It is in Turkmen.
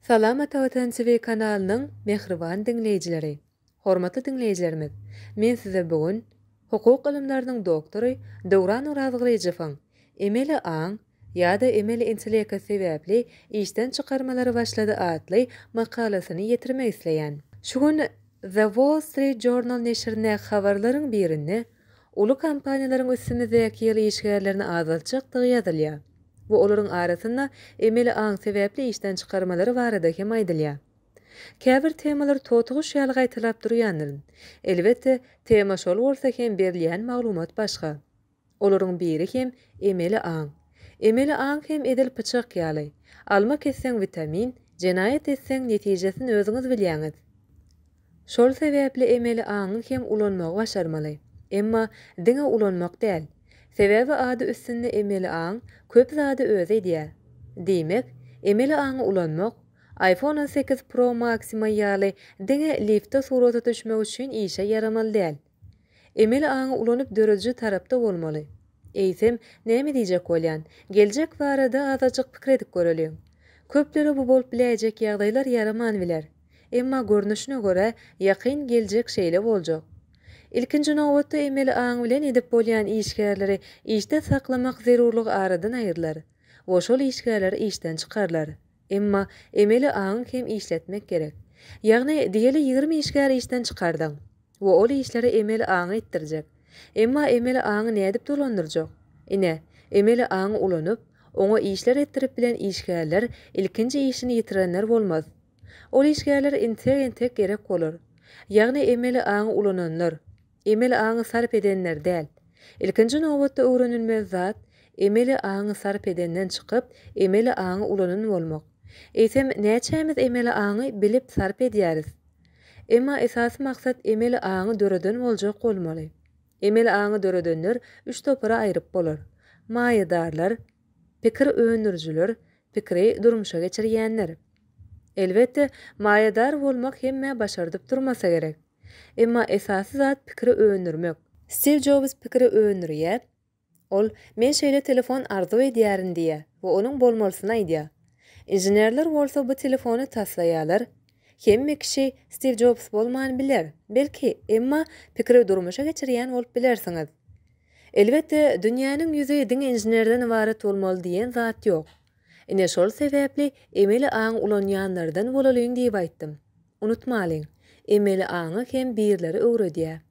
Salam Ata Watan TV kanalynyň mähriban diňleýjileri! Hormatly diňleýjilerimiz, men size bu gün hukuk ylymlarynyň doktory Döwran Orazgylyjowyň Emeli aň ýa-da emeli intellekt sebäpli işden çykarmalary başlady atly makalasyny ýetirmek isleýän. Şu gün The Wall Street Journal neşirindäki habarlaryň birinde uly kompaniýalaryň üstümizdäki ýyl işgärlerini azaltjakdygy ýazylýar. We olaryň arasynda emeli aň sebäpli işden çykarmalary barada hem aýdylýar. Käbir temalary totyguş ýaly gaýtalap durýandyryn. Elbetde, tema şol bolsa hem berilýän maglumat başga. Olaryň biri hem emeli aň. Emeli aň hem edil pyçak ýaly. Alma kesseň witamin, jenaýat etseň netijesini özüňiz bilýäňiz. Şol sebäpli emeli aňy hem ulanmagy başarmaly. Emma diňe ulanmak däl. Sebäbi ady üstünde emeli aň köp zady özi edýär. Diýmek, emeli aňy ulanmak, iPhone 18 Pro Maxima ýaly diňe liftde surata düşmek üçin işe ýaramaly däl. Emeli aňy ulanyp dörediji tarapda bolmaly. Eýsem, näme diýjek bolýan? Geljek barada azajyk pikir edip göreliň. Köplere bu bolup biläýjek ýagdaýlar ýaraman biler. Emma görnüşine görä, ýakyn geljek şeýle boljak. Ilkinji nobatda emeli aň bilen edip bolýan işgärleri işde saklamak zerurlygy aradan aýrylar we şol işgärler işden çykarylar. Emma emeli aňy hem işletmek gerek. Ýagny, diýeli 20 işgär işden çykardyň we ol işleri emeli aňa etdirjek. Emma emeli aňy nädip dolandyrjak? Ine, emeli aňy ulanyp, oňa işler etdirip bilen işgärler ilkinji işini ýitirenler bolmaz. Ol işgärler intek-entek gerek bolar. Ýagny emeli aňy ulananlar, emeli aňy sarp edenler däl. Ilkinji nobatda öwrenilmeli zat, emeli aňy sarp edenden çykyp, emeli aňy ulanan bolmak. Eýsem, näçämiz emeli aňy bilip sarp edýäris? Emma esasy maksat emeli aňy döreden boljak bolmaly. Emeli aňy döredenler üç topara aýryp bolar. Maýadarlar, pikir öndürijiler, pikiri durmuşa geçirýänler. Elbetde, maýadar bolmak hemmä başardyp durmasa gerek. Emma esasy zat pikiri öndürmek. Stiw Jobs pikiri öndürýär. Ol, Men şeýle telefon arzuw edýärin diýýär we onuň bolmalysyny aýdýar. Inženerler bolsa bu telefony taslaýarlar. Hemme kişi Stiw Jobs bolman biler, belki, emma pikiri durmuşa geçirýän bolup bilersiňiz. Elbetde, dünýäniň ýüzi diňe inženerden ybarat bolmaly diýen zat ýok. Ine şol sebäpli emeli aň ulanýanlardan bolalyň diýip aýtdym. Unutmalyň, emeli aňy hem birleri öwredýär.